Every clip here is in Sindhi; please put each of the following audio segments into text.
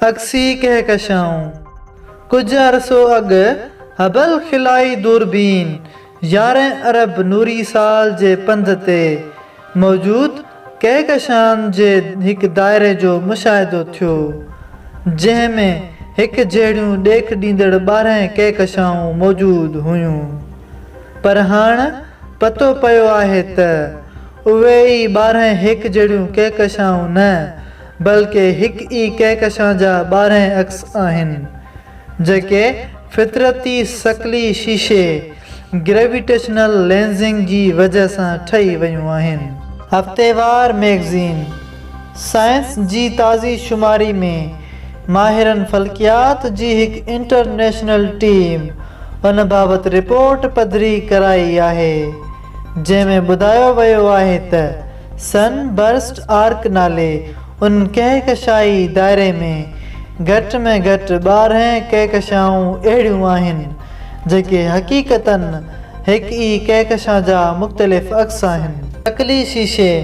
عڪسي ڪهڪشائون، ڪجهه عرصو اڳ هبل خلائي دوربين 11 ارب نوري سال جي پنڌ تي موجود ڪهڪشان جي هڪ دائري جو مشاهدو ٿيو، جنهن ۾ هڪ جهڙيون ڏيک ڏيندڙ 12 ڪهڪشائون موجود هيون. پر هاڻ پتو پيو آهي ته اهي ئي 12 هڪجهڙيون ڪهڪشائون نه بلڪه هڪ ئي ڪهڪشان جا 12 عڪس آهن، جيڪي فطرتي ثقلي شيشي، Gravitational Lensing، جي وجهه سان ٺهي ويون آهن. هفتيوار ميگزين سائنس جي تازي شماري ۾ ماهرن فلڪيات جي هڪ انٽرنيشنل ٽيم ان بابت رپورٽ پڌري ڪرائي آهي، جنهن ۾ ٻڌايو ويو آهي ته سن برسٽ آرڪ نالي ان ڪهڪشائي دائري ۾ گهٽ ۾ گهٽ 12 ڪهڪشائون اهڙيون آهن، جيڪي حقيقتاً هڪ ئي ڪهڪشان جا مختلف عڪس آهن. ثقلي شيشي،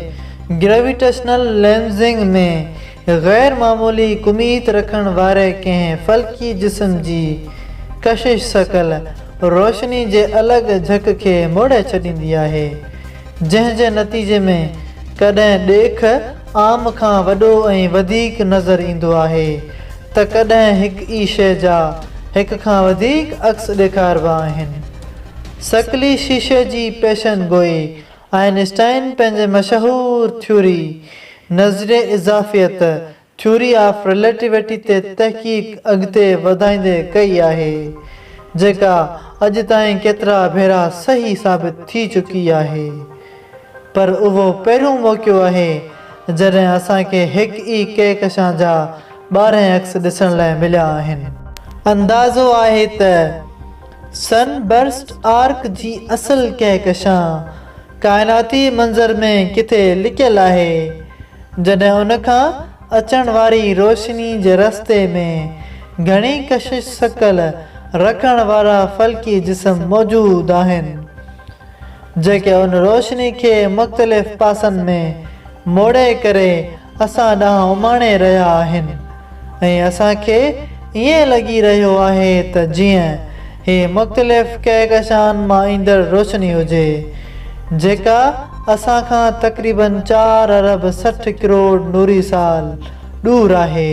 Gravitational Lensing، ۾ غير معمولي ڪميت رکڻ واري ڪنهن فلڪي جسم جي ڪشش ثقل روشني جي الڳ جهڪ کي موڙي ڇڏيندي آهي، جنهن جي نتيجي ۾ ڪڏهن ڏيک عام کان وڏو ۽ وڌيڪ نظر ايندو آهي ته ڪڏهن هڪ ئي شيء جا هڪ کان وڌيڪ عڪس ڏيکاربا آهن. ثقلي شيشي جي پيشن گوئي آئنسٽائن پنهنجي مشهور ٿيوري، نظريه اضافيت، Theory of Relativity، تي تحقيق اڳتي وڌائيندي ڪئي آهي، جيڪا اڄ تائين ڪيترا ڀيرا صحيح ثابت ٿي چڪي آهي. پر اهو پهريون موقعو آهي، جڏهن اسان کي هڪ ئي ڪهڪشان جا 12 عڪس ڏسڻ لاء مليا آهن. اندازو آهي ته سن برسٽ آرڪ جي اصل ڪهڪشان ڪائناتي منظر ۾ ڪٿي لڪيل آهي، جڏهن ان کان اچڻ واري روشني جي رستي ۾ گهڻي ڪشش ثقل رکڻ وارا فلڪي جسم موجود آهن، جيڪي ان روشني کي مختلف پاسن ۾ موڙي ڪري اسان ڏانهن اماڻي رهيا آهن ۽ اسان کي ائين لڳي رهيو آهي ته جيئن هي مختلف ڪهڪشائن مان ايندڙ روشني هجي، جيڪا اسان کان تقريباً چار ارب 60 ڪروڙ نوري سال ڏور آهي.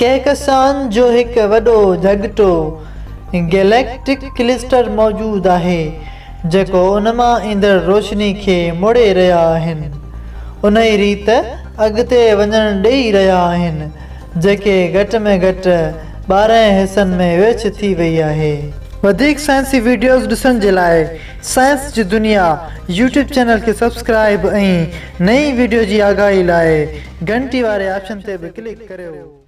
ڪهڪشائن جو هڪ وڏو جهڳٽو، Galactic Cluster، موجود آهي، جيڪو ان مان ايندڙ روشني کي موڙي رهيا آهن. انهي ريت اڳتي وڃڻ ڏئي رهيا آهن، جيڪي گهٽ ۾ گهٽ 12 حصن ۾ ورڇ ٿي وئي آهي. وڌيڪ سائنسي وڊيوز ڏسڻ جي لاء سائنس جي دنيا يوٽيوب چينل کي سبسڪرائيب ۽ نئين وڊيو جي آگاهي لاء گهنٽي واري آپشن تي به ڪلڪ ڪريو.